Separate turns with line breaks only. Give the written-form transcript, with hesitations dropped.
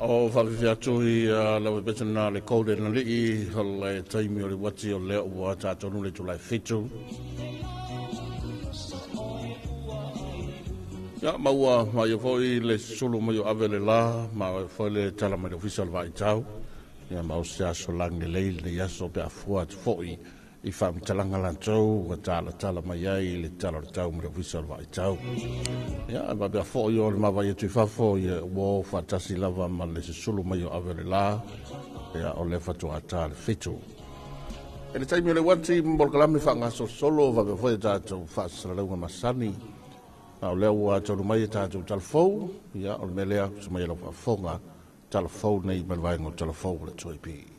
o whawhiwhi atu i lau e pese na le kode na lii o le taimi o le wati o lea ua tātonu le tulai 7. Ia, maua mai foi le sulu mai o ave le la, ma foi le tala mai le ofisa o le vaitau. Ia, ma o se aso langi lei le aso pe afua atu foi i whaamtalanga lantou ua tala tala mai ai le tala o le tau mai le ofisa o le vaitau. Ia, ma pea foi o le mawai atu i fafo, ia, ua whaatasi lava ma le sulu mai o ave le la, ia, o le fatua tā le 7. E le taimi o le wati mo le kalame whaangaso solo, wa pea foi tātou whaasalalauga masani. A o lea ua talu mai e tātou talafou, ia, o le mea lea, sa mai e lau faafofoga, talafou nei ma le vaega o talafou o le 2AP.